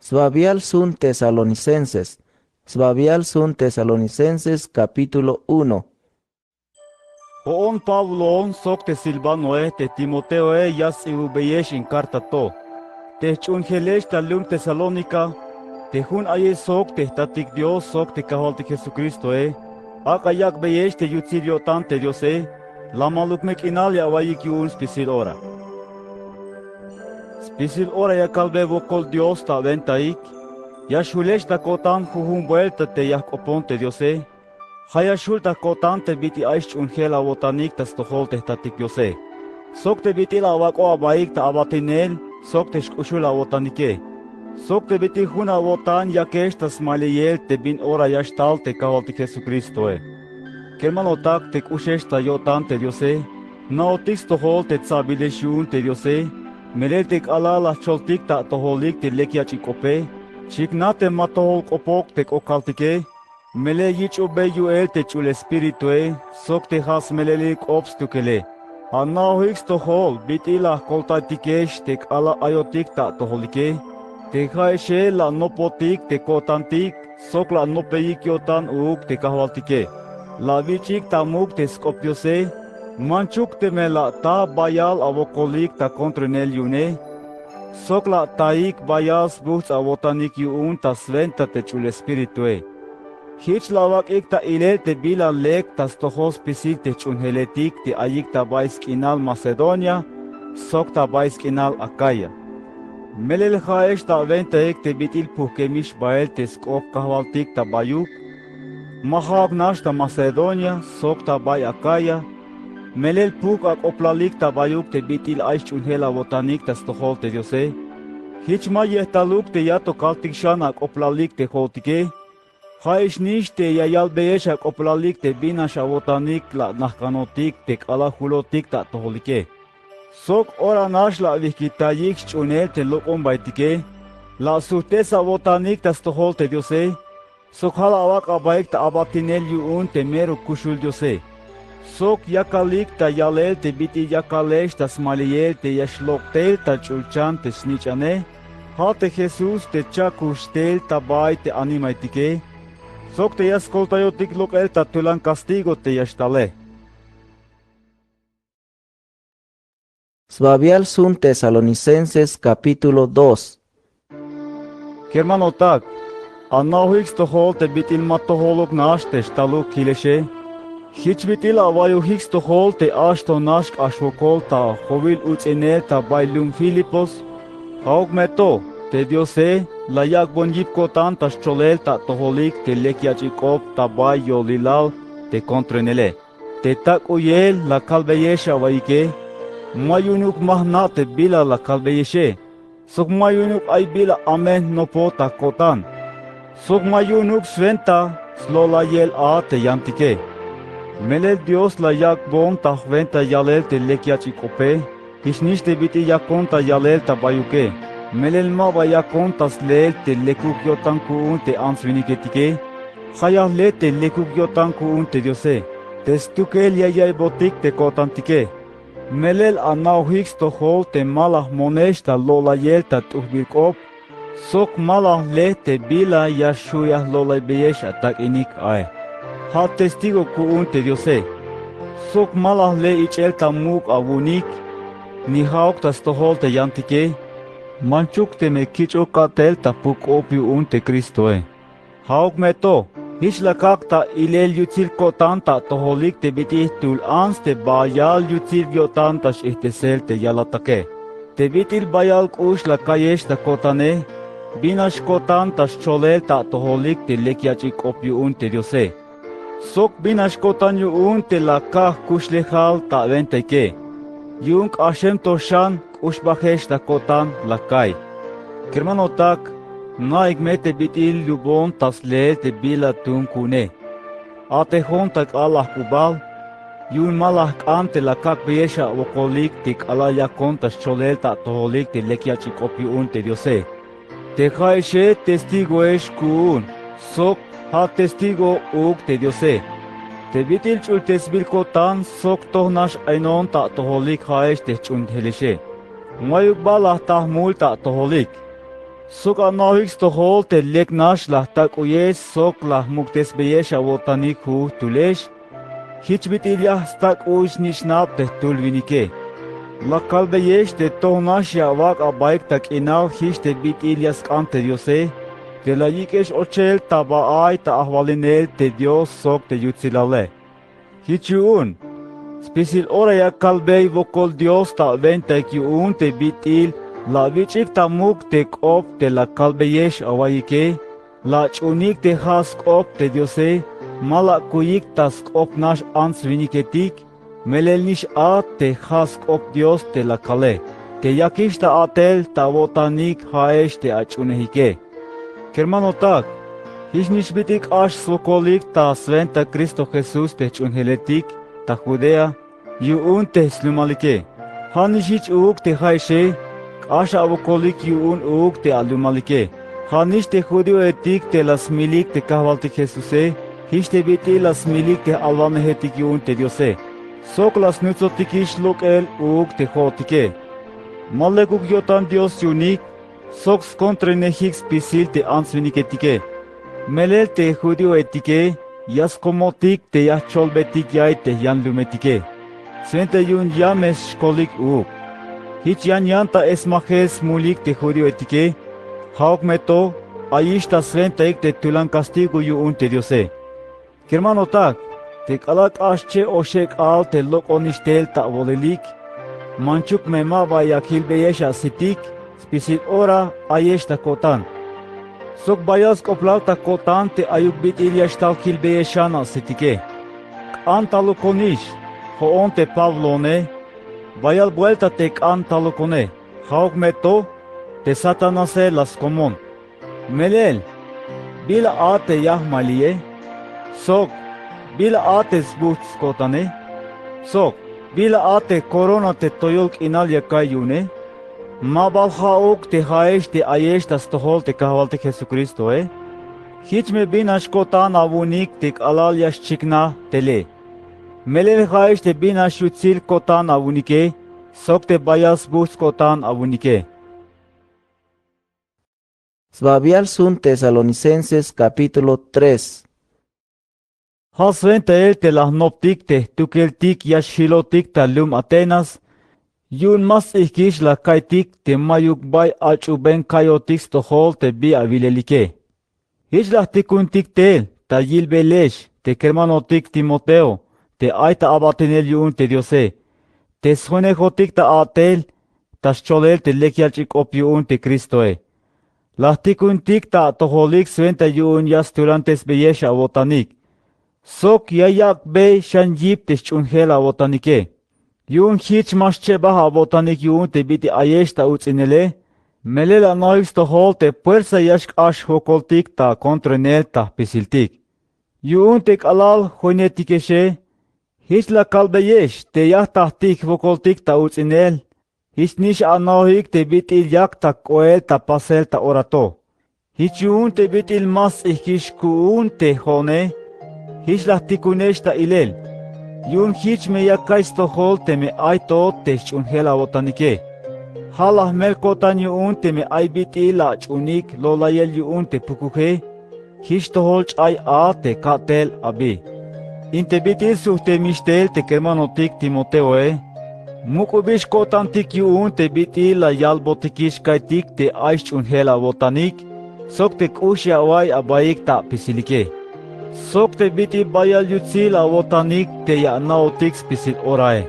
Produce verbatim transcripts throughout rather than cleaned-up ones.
Sbabial sun Tesalonicenses. Sbabial sun Tesalonicenses, capítulo uno. Jo'on Pabloe sok te Silvanoe te Timoteoe ya sts'ibubeyex in karta to. Te jch'uunjelex ta lum Tesalónica, te jun ayix sok te jtatik Dios sok te Kajwaltik Jesucristoe, ak'a yak'beyex te yutsil yo'tan te Diose. La maluk me k'inal ya awa'iyik yu'un spisil ora. Spisil ora ya kalbe wokol Dios ta awentaik. Ya xjulex ta ko'tan jujun buelta te ya jk'opon te Diose. Ja' ya xjul ta ko'tan te bit'il ay xch'uunjel awo'tanik ta stojol te jtatik Diose, sok te bit'il awak'o abaik ta abatinel, sok te xk'uxul awo'tanike, sok te bit'il jun awo'tan yakex ta smaliyel te bin ora ya xtal te Kajwaltik Jesucristoe. Kermanotak, te k'uxex ta yo'tan te Diose, jna'otik stojol te tsa'bilex yu'un te Diose, melel te k'alal la jcholtik ta atojolik te lek yach'il k'ope. Xjiknaj te ma tojol k'opok te k'okaltike, melel yich'ojbe yu'el te Ch'ul Espiritue sok te ja' smelelil k'op stukele. Anaojik stojol bit'il la jkoltayk'otikex te k'alal ayotik ta atojolike. Te ja'exe la anopotik te ko'tantik, sok la anopeyik yo'tan uuk te Kajwaltike. La awich'ik ta muk' te sk'op Diose. Manchuk teme la ataj bayal awokolik ta kontroinel yu'une, sok la ataik bayal sbujts' awo'tanik yu'un ta swenta te Ch'ul Espiritue. Jich la awak'ik ta ilel te bila lek ta stojol spisil te jch'uunjeletik te ayik ta bay sk'inal Macedonia sok ta bay sk'inal Acaya. Melel ja'ex ta awentaik te bit'il pujkemix bael te sk'op kajwaltik ta bayuk. Ma ja'uk nax ta Macedonia sok ta bay Acaya, melel pujk' ak'oblalik ta bayuk te bit'il ay xch'uunjel awo'tanik ta stojol te Diose. Jich ma yejtaluk te ya to kaltik xan ak'oblalik te jo'otike. Ja'ixnix te ya yalbeyex ak'oblalik te bin nax awo'tanik la najk'anotik te k'alal julotik ta atojolike. Sok ora nax la awijkitayik sch'uunel te lok'ombaetike, la asujtes awo'tanik ta stojol te Diose, sok ja' la awak' abaik ta abatinel yu'un te mero kuxul Diose. Sok yakalik ta yalel te bit'il yakalex ta smaliyel te ya xlok' tel ta ch'ulchan te snich'ane, ja' te Jesús te cha'kuxtel ta bay te animaetike, sok te ya skoltayotik lok'el ta tulan castigo te ya xtale. Sbabial sun Tesalonicenses, capítulo dos. Kermanotak, anaojik stojol te bit'il ma tojoluk nax te xtaluk kilexe. Jich bit'il awaiyojik stojol te ax to nax k'ax wokol ta jowil uts'inel ta bay lum Filipos. Ja'uk me to te Diose la yak'bon yip ko'tan ta xcholel ta atojolik te lek yach'il k'op ta bay yolilal te kontroinele. Te tak'uyel la kalbeyex awaiyike, ma yu'unuk ma jna' te bila la kalbeyexe, sok ma yu'unuk ay bila amen jnopoj ta ko'tan, sok ma yu'unuk swenta slo'layel a te yantike. Melel Dios la yak'bon ta jwenta yalel te lek yach'il k'ope. Jichnix te bit'il yakon ta yalel ta bayuke, melel maba yakon ta sleel te lekuk yo'tan ku'un te ants winiketike. Ja' ya jle te lekuk yo'tan ku'un te Diose, te stukel ya ya'iybotik te ko'tantike. Melel anaojik stojol te ma la jmonex ta lo'layel ta t'ujbil k'op, sok ma la jle te bila ya xju' ya jlo'laybeyex atak'inik ae. Ja' testigo ku'un te Diose, sok ma la jle ich'el ta muk' awu'unik, ni ja'uk ta stojol te yantike, manchuk teme kich'oj k'atel ta puk k'op yu'un te Cristoe. Ja'uk me to, jich la kak' ta ilel yutsil ko'tan ta atojolik te bit'il jtul ants te bayal yutsil yo'tan ta x'ijtesel te yalatake. Te bit'il bayal k'ux la ka'yex ta ko'tane, bin nax ko'tan ta xcholel ta atojolik te lek yach'il k'op yu'un te Diose, sok bin nax ko'tan yu'un te la kak' jkuxlejal ta awentaike. Yu'un k'axem to xan k'uxbajex ta ko'tan la ka'iy. Kermanotak, jna'ik me te bit'il lubon ta sleel te bila tuun ku'une. A'tejon ta k'alal ajk'ubal, yu'un ma la jk'an te la kak'beyex awokolik te k'alal yakon ta xcholel ta atojolik te lek yach'il k'op yu'un te Diose. Te ja'exe testigoex ku'un, sok ja' testigo uuk te Diose. Te bit'il ch'ultesbil ko'tan sok toj nax aynon ta atojolik ja'ex te jch'uunjelexe. Ma'yuk ba la jta jmul ta atojolik. Sok anaojik stojol te lek nax la jtak'uyex sok la jmuktesbeyex awo'tanik jujtulex. Jich bit'il ya jstak'ux snich'nab te jtul winike. La kalbeyex te toj nax ya awak' abaik ta k'inal jich te bit'il ya sk'an te Diose, te la yik'ex ochel ta ba ay ta ajwalinel te Dios sok te yutsilale. Jich yu'un spisil ora ya kalbey wokol Dios ta awentaik yu'un te bit'il la awich'ik ta muk' te k'op te la kalbeyex awaiyike. La ach'uunik te ja' sk'op te Diose, ma la akuyik ta sk'op nax ants winiketik. Melel nix a te ja' sk'op Dios te la kale, te yakix ta a'tel ta awo'tanik ja'ex te ach'uunejike. Kermanotak, jich nix bit'il k'ax swokolik ta swenta Cristo Jesús te jch'uunjeletik ta Judea yu'un te slumalike. Ja' nix jich uuk te ja'exe, k'ax awokolik yu'un uuk te alumalike. Ja' nix te judíoetik te la smilik te kajwaltik Jesuse, jich te bit'il la smilik te j-alwanejetik yu'un te Diose, sok la snutsotikix lok'el uuk te jo'otike. Ma lekuk yo'tan Dios yu'unik, sok skontrojinejik spisil te ants winiketike. Melel te judíoetike ya skomotik te ya jcholbetik ya'iy te jyanlumetike, swenta yu'un ya me sxkolik uuk. Jich yan yan ta esmajel smulik te judíoetike. Ja'uk me to, ayix ta swentaik te tulan castigo yu'un te Diose. Kermanotak, te k'alal k'ax che oxeb k'aal te lok'onix tel ta awolilik, manchuk me ma ba ya kilbeyex asitik, spisil ora ayex ta ko'tan. Sok bayal sk'oplal ta ko'tan te ayuk bit'il ya xtal kilbeyex xan asitike. K'an talukonix, jo'on te Pabloone, bayal buelta te k'an talukone. Ja'uk me to, te Satanase la skomon. Melel, ¿bila a te ya jmaliye? Sok, ¿bila a te sbujts' ko'tane? Sok, ¿bila a te korona te toyol k'inal ya ka'iy yu'une? Ma bal ja'uk te ja'ex te ayex ta stojol te kajwaltik Jesucristoe. Jich me binax ko'tan awu'unik te k'alal ya xchiknaj tele. Melel ja'ex te binax yutsil ko'tan awu'unike, sok te bayal sbujts' ko'tan awu'unike. Sbabial jsun Tesalonicenses capítulo tres. Ja' swentail te la jnoptik te jtukeltik ya xjilotik ta lum Atenas, yu'un ma sts'ijkix la ka'iytik te mayuk bay ach'uben ka'iyotik stojol te bi awilelike. Jich la jtikuntik tel ta yilbelex te kermanotik Timoteo te ay ta abatinel yu'un te Diose, te sjunejotik ta a'tel ta scholel te lek yalch'il k'op yu'un te Cristoe. La jtikuntik ta atojolik swenta yu'un ya stulantesbeyex awo'tanik, sok ya yak'bey xan yip te sch'uunjel awo'tanike. Yu'un jich ma xchebaj awo'tanik yu'un te bit'il ayex ta uts'inele, melel anaojik stojol te puersa ya xk'ax jwokoltik ta akontroinel ta jpisiltik. Yu'un te k'alal joinetikexe, jich la kalbeyex te ya jta jtik jwokoltik ta uts'inel, jich nix anaojik te bit'il yak ta k'oel ta pasel ta ora to. Jich yu'un te bit'il ma sts'ijkix ku'un te jo'one, jich la jtikunex ta ilel. Yu'un jich me ya ka'iy stojol teme ay to te sch'uunjel awo'tanike. Ja' la jmel ko'tan yu'un teme ay bit'il la ach'uunik lo'layel yu'un te pukuje, jich tojol ch'ay a te ka'tel abi. In te bit'il sujtemix tel te kermanotik Timoteoe, muk'ubix ko'tantik yu'un te bit'il la yalbotikix kaiytik te ay sch'uunjel awo'tanik, sok te k'ux ya awa'iy abaik ta apisilike, sok te bit'il bayal yutsil awo'tanik te ya ana'otik spisil orae,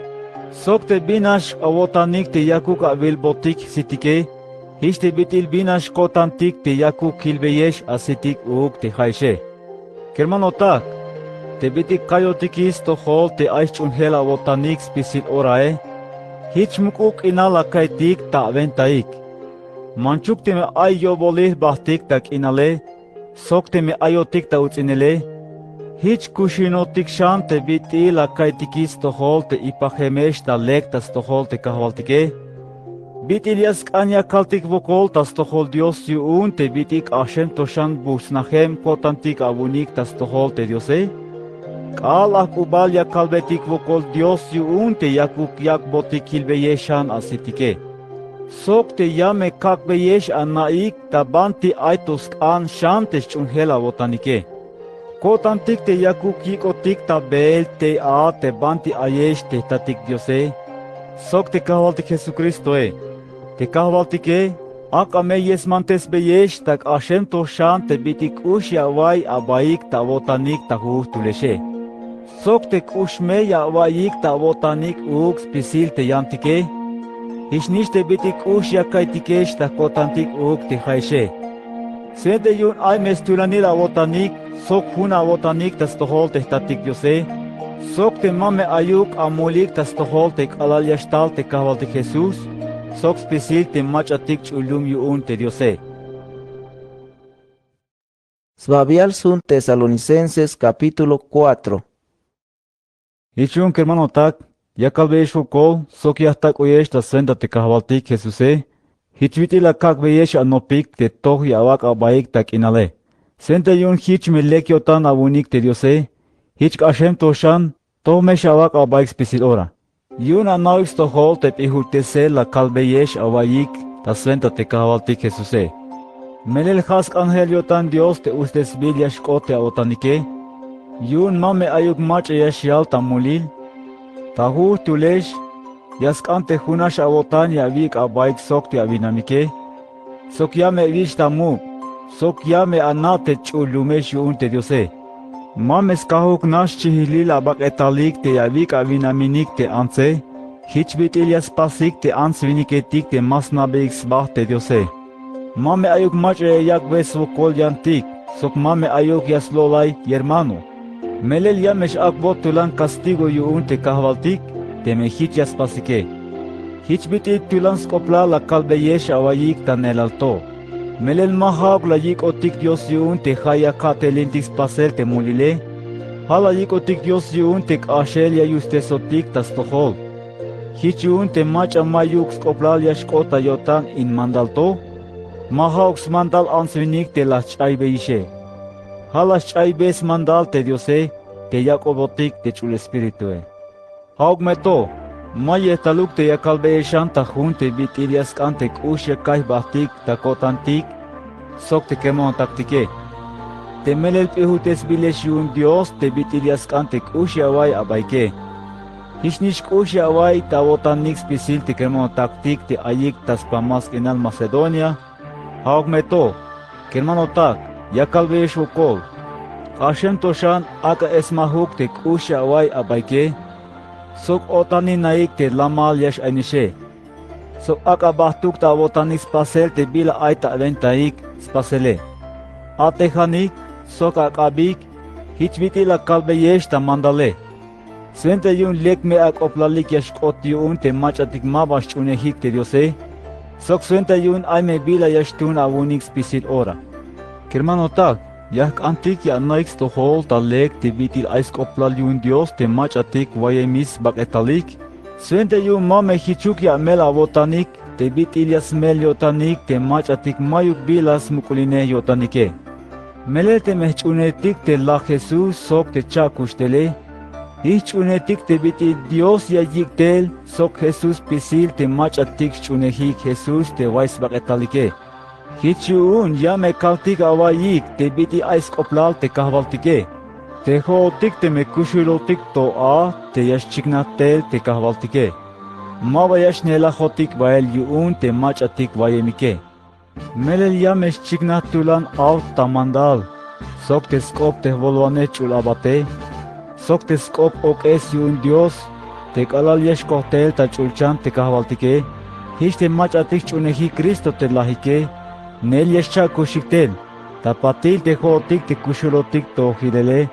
sok te binax awo'tanik te yakuk awilbotik jsitike, jich te bit'il binax ko'tantik te yakuk kilbeyex asitik uuk te ja'exe. Kermanotak, te bit'il ka'iyotikix stojol te ay sch'uunjel awo'tanik spisil orae, jich muk'ub k'inal la kaiytik ta awentaik. Manchuk teme ay yo'bolil jbajtik ta k'inale, sok teme ayotik ta uts'inele, jich kuxinotik xan te bit'il la kaiytikix stojol te ipajemex ta lek ta stojol te kajwaltike. Bit'il ya sk'an yakaltik wokol ta stojol Dios yu'un te bit'il k'axem to xan bujts'najem ko'tantik awu'unik ta stojol te Diose. K'aal ajk'ubal ya kalbetik wokol Dios yu'un te yakuk yak'botik kilbeyex xan asitike. sok te ya me kak'beyex ana'ik ta banti ay to sk'an xan te sch'uunjel awo'tanike. Ko'tantik te yakuk yik'otik ta beel tey a te banti ayex te jtatik Diose sok te kajwaltik Jesucristoe. Te kajwaltike ak'a me yesmantesbeyex ta k'axem to xan te bit'il k'ux ya awa'iy abaik ta awo'tanik ta jujtulexe. Sok te k'ux me ya awa'iyik ta awo'tanik uuk spisil te yantike. Jichnix te bit'il k'ux ya ka'iytikex ta ko'tantik uuk te ja'exe. Swenta yu'un ay me stulanil awo'tanik sok jun awo'tanik ta stojol te jtatik Diose. Sok te ma me ayuk amulik ta stojol te k'alal ya xtal te kajwaltik Jesús sok spisil te mach'atik ch'ul lum yu'un te Diose. Sbabial jsun Tesalonicenses capítulo cuatro. Jich yu'un kermanotak, ya kalbeyex wokol sok ya jtak'oyex ta swenta te kajwaltik Jesuse. Jich bit'il la kak'beyex anopik te toj ya awak' abaik ta k'inale. Swenta yu'un jich me lek yo'tan awu'unik te Diose. Jich k'axem to xan toj me xawak' abaik spisil ora. Yu'un ana'oik stojol te p'ijultesel la kalbeyex awa'iyik ta swenta te kajwaltik Jesuse. Melel ja' sk'anjel yo'tan Dios te uts'tesbil ya xk'ot te awo'tanike. Yu'un ma me ayuk mach'a ya xyal ta mulil. Ta jujtulex ya sk'an te junax awo'tan ya awik' abaik sok te awinamike. Sok ya me awich' ta muk' sok ya me ana' te ch'ul lumex yu'un te Diose. Ma me skajuk nax xchijilil abak'etalik te ya awik' awinaminik te antse. Jich bit'il ya spasik te ants winiketik te ma sna'beyik sba te Diose. Ma me ayuk mach'a ya yak'be swokol yantik sok ma me ayuk ya slo'lay yermano. Melel ya me x-ak'bot tulan castigo yu'un te kajwaltik teme jich ya spasike. Jich bit'il tulan sk'oplal la kalbeyex awa'iyik ta neelal to. Melel ma ja'uk la yik'otik Dios yu'un te ja' ya ka'telintik spasel te mulile. Ja' la yik'otik Dios yu'un te k'axel ya yustesotik ta stojol. Jich yu'un te mach'a mayuk sk'oplal ya xk'ot ta yo'tan in mandal to. Ma ja'uk smandal ants winik te la jch'aybeyixe. Ja' la xch'aybe smandal te Diose te yak'obotik te ch'ul Espiritue. Ja'uk me to, ma yejtaluk te ya kalbeyex xan ta jun te bit'il ya sk'an te k'ux ya ka'iy jbajtik ta ko'tantik sok te kermanotaktike. Te melel p'ijultesbilex yu'un Dios te bit'il ya sk'an te k'ux ya awa'iy abaike. Jichnix k'ux ya awa'iy ta awo'tanik spisil te kermanotaktik te ayik ta spamal sk'inal Macedonia. Ja'uk me to, kermanotak, ya kalbeyex wokol. K'axem to xan ak'a esmajuk te k'ux ya awa'iy abaike. Sok o'taninaik te lamal ya x-ainixe. Sok ak'a bajtuk ta awo'tanik spasel te bila ay ta awentaik spasele. A'tejanik sok ak'abik, jich bit'il la kalbeyex ta mandale. Swenta yu'un lek me ak'oplalik ya xk'ot yu'un te mach'atik ma ba xch'uunejik te Diose. Sok swenta yu'un ay me bila ya xtuun awu'unik spisil ora. Kermanotak, ya jk'antik ya ana'ik stojol ta lek te bit'il ay sk'oplal yu'un Dios te mach'atik wayemix sbak'etalik. Swenta yu'un ma me jichuk ya amel awo'tanik te bit'il ya smel yo'tanik te mach'atik mayuk bila smuk'ulinej yo'tanike. Melel teme jch'uunejtik te laj Jesús sok te cha'kuxtele, jich jch'uunejtik te bit'il Dios ya yik' tel sok Jesús spisil te mach'atik xch'uunejik Jesús te way sbak'etalike. Jich yu'un ya me kaltik awa'iyik te bit'il ay sk'oplal te kajwaltike. Te jo'otik teme kuxulotik to a te ya xchiknaj tel te kajwaltike. Ma ba ya xneelajotik bael yu'un te mach'atik wayemike. Melel ya me xchiknaj tulan awt ta mandal, sok te sk'op te jwolwanej ch'ul abate, sok te sk'op ok'es yu'un Dios, te k'alal ya xkoj tel ta ch'ulchan te kajwaltike, jich te mach'atik xch'uunejik Cristo te lajike, neel ya xcha'kuxik tel, ta patil te jo'otik te kuxulotik to jilele,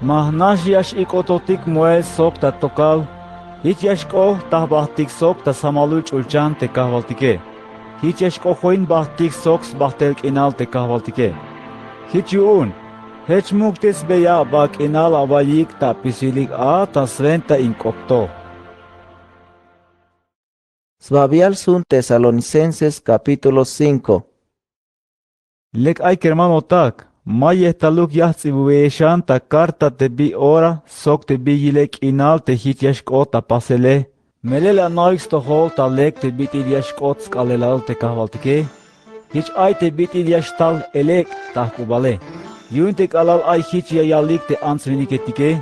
ma jnax ya x-ik'ototik moel sok ta tokal, jich ya xk'ot ta jbajtik sok ta sjamalul ch'ulchan te kajwaltike. Jich ya xk'ot join bajtik sok sbajtel k'inal te kajwaltike. Jich yu'un, jech muk'tesbeya aba k'inal awa'iyik ta apisilik a ta swenta in k'op to. Sbabial jsun Tesalonicenses capítulo cinco. Lek ay kermanotak, ma yejtaluk ya jts'ibubeyex xan ta karta te bi ora sok te bi yilel k'inal te jich ya xk'ot ta pasele. Melel anaik stojol ta lek te bit'il ya xk'ot sk'aalelal te Kajwaltike. Jich ay te bit'il ya xtal elek' ta jk'ubale. Yu'un te k'alal ay jich ya yalik te ants winiketike: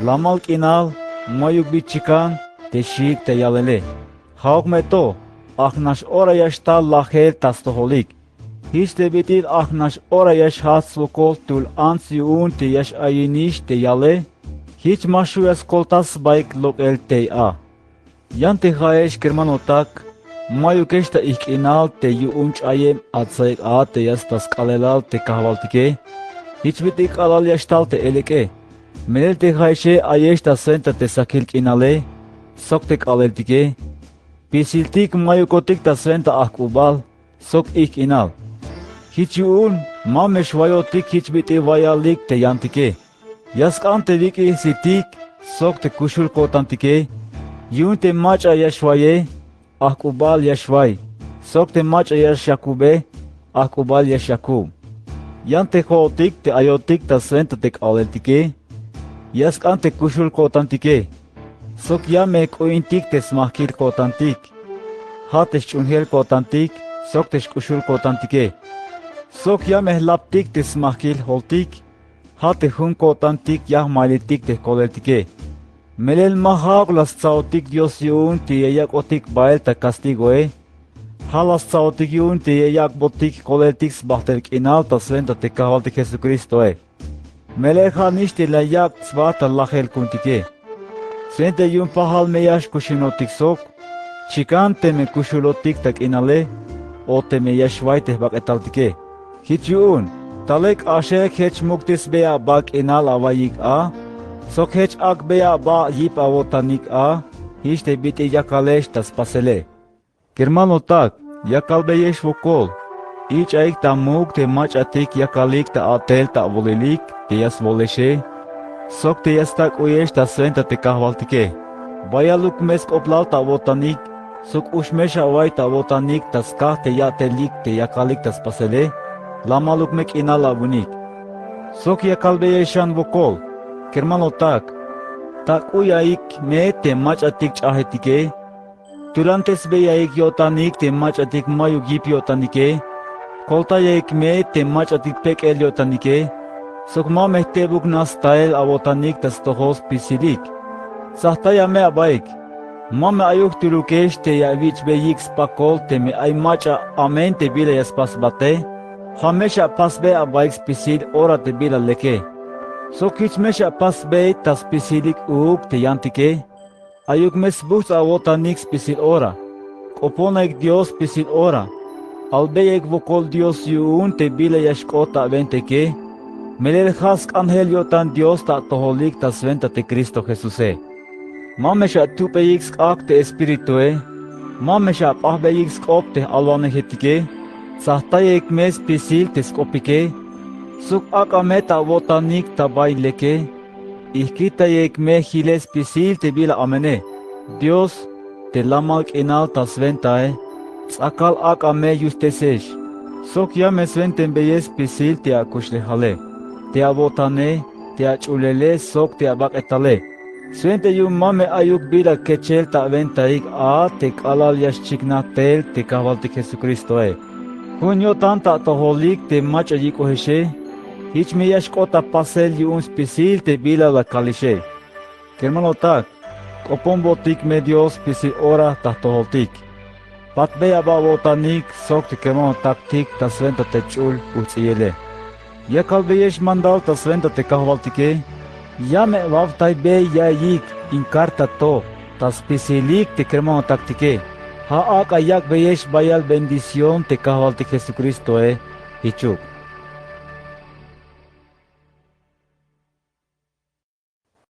Lamal k'inal, mayuk bi chikan te xiik te yalele. Ja'uk me to, ajnax ora ya xtal lajel ta stojolik. Jich te bit'il ajnax ora ya xjajch swokol jtul ants yu'un te ya x-ayinix te yale. Jich ma xju' ya skoltas sbaik lok'el tey a. Yan te ja'ex kermanotak, mayukex ta ijk' k'inal te yu'un ch'ayem atsaik a te ya spas sk'aalelal te Kajwaltike. Jich bit'il k'alal ya xtal te elek'e. Melel te ja'exe ayex ta swenta te sakil k'inale sok te k'aaleltike. Spisiltik mayukotik ta swenta ajk'ubal sok ijk' k'inal. Jich yu'un ma me xwayotik jich bit'il wayalik te yantike. Ya sk'an te wik'il jsitik sok te kuxul ko'tantike. Yu'un te mach'a ya xwaye, ajk'ubal ya xway, sok te mach'a ya xyakube, ajk'ubal ya xyakub. Yan te jo'otik te ayotik ta swenta te k'aaleltike. Ya sk'an te kuxul ko'tantike. Sok ya me jk'u'intik te smajkil ko'tantik. Ja' te xch'uunjel ko'tantik sok te xk'uxul ko'tantike. Sok ya me jlaptik te smajkil joltik. Ja' te jun ko'tantik ya jmailitik te jkoleltike. Melel ma ja'uk la stsaotik Dios yu'un te ya yak'otik bael ta castigoe. Ja' la stsaotik yu'un te ya yak'botik jkoleltik sbajtel k'inal ta swenta te Kajwaltik Jesucristoe. Melel ja' nix te la yak' sba ta lajel ku'untike. Swenta yu'un pajal me ya xkuxinotik sok, chikan teme kuxulotik ta k'inale o teme ya xway te jbak'etaltike. Jich yu'un, talel k'axel jech muk'tik sbe aba k'inal awayik a sok jech ak'bey aba yip awo'tanik a, jich te bit'il yakalex ta spasele. Kermanotak, ya kalbeyex wokol. Ich'aik ta muk' te mach'atik yakalik ta a'tel ta awolilik te ya swolexe sok te ya stak'uyex ta swenta te Kajwaltike. Bayaluk me sk'oplal ta awo'tanik sok uxmex away ta awo'tanik ta skaj te ya'telik te yakalik ta spasele. Lamaluk me k'inal awinik. Sok ya kalbeyex xan wokol. Kermanotak, tak'uyaik me te mach'atik ch'ajetike. Tulantesbeyaik yo'tanik te mach'atik mayuk yip yo'tanike. Koltayaik me te mach'atik pek'el yo'tanike. Sok ma me jtebuk nax stael awo'tanik ta stojol spisilik. Tsajtaya me abaik. Ma me ayuk jtulukex te ya awich'beyik spakol teme ay mach'a amen te bila ya spasbate. Ja' me xapasbey abaik spisil ora te bila leke. Sok jich me xapasbey ta spisilik uuk te yantike. Ayuk me sbujts' awo'tanik spisil ora. K'oponaik Dios spisil ora. Albeyaik wokol Dios yu'un te bila ya xk'ot ta awenteke. Melel ja' sk'anjel yo'tan Dios ta atojolik ta swenta te Cristo Jesuse. Ma me xatup'eyik sk'ajk' te Espiritue. Ma me xap'ajbeyik sk'op te j-alwanejetike. Tsajtayaik me spisil te sk'opike. Sok ak'a me ta awo'tanik ta bay leke. Ijkitayek me jilel spisil te bila amene. Dios, te lamal k'inal ta swentae, ts'akal ak'a me yustesex. Sok ya me swentenbeyex spisil te akuxlejale, te awo'tane, te ach'ulele sok te abak'etale. Swenta yu'un ma me ayuk bila kechel ta awentaik a te k'alal ya xchiknaj tel te Kajwaltik Jesucristoe. Jun yo'tan ta atojolik te mach'a yik'ojexe. Jich me ya xk'ot ta pasel yu'un spisil te bila la kalixe. Kermanotak, k'oponbotik me Dios spisil ora ta jtojoltik. Patbey aba awo'tanik sok te kermanotaktik ta swenta te ch'ul ujts'iyele. Ya kalbeyex mandal ta swenta te Kajwaltike. Ya me awaltaybey yaiyik in karta to ta spisilik te kermanotaktike. Ja' ak'a yak'beyex bayal bendición te Kajwaltik Jesucristoe. Jichuk.